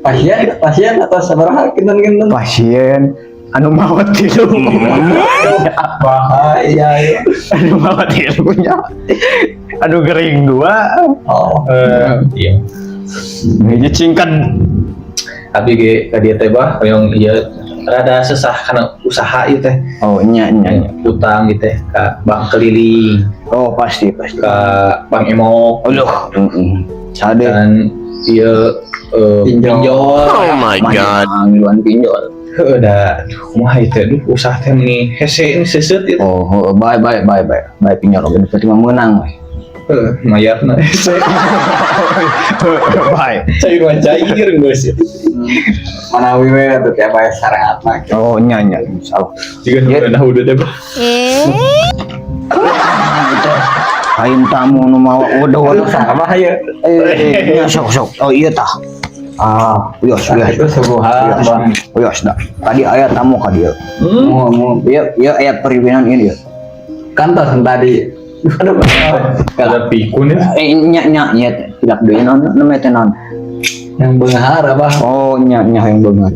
Pasien, pasien atau sabaraha kinten-kinten? Pasien anu maot tilu. Bahaya ya. Anu maot tilu nya. Anu gering dua. Oh. Eh, iya. Ini cingkan. Tapi ge ka dieu teh, bah, hoyong ieu rada sesah karena usaha ieu teh. Oh, nya nya nya. Utang gitu teh ka bank keliling, Oh, pasti pasti. Ka Bank Emok. Aduh, heeh. Sade. Dan ieu Pinjol. pinjol. Oh my God. Ngiluan pinjol. Heuh da, aduh, kumaha ieu teh, aduh, usaha teh meni hese ini seuseut ieu. Oh, oh, bae bae bae bae. Bae pinjol oge berarti mah meunang we. Heuh, mayarna hese. Bae. Cair mah cair geus. Manawi we atuh tiap aya syariat mah. Oh, nya nya insyaallah. Jiga nu nah udah teh, bah. Itu lain tamu nu mawa udah Aduh, sama ya. Eh, nya sok sok. Oh, iya tah. Ah, wios wios. Itu suguhan, Wios. Bang. Wios dah. Tadi aya tamu ka dieu. Mau mau Iya, iya, aya periwinan ini ya. Kantos tadi. Aduh, Ada pikun ya. Eh, nya nya nya tidak deui naon namanya teh naon? Yang beunghar apa? Oh, nya nya yang beunghar.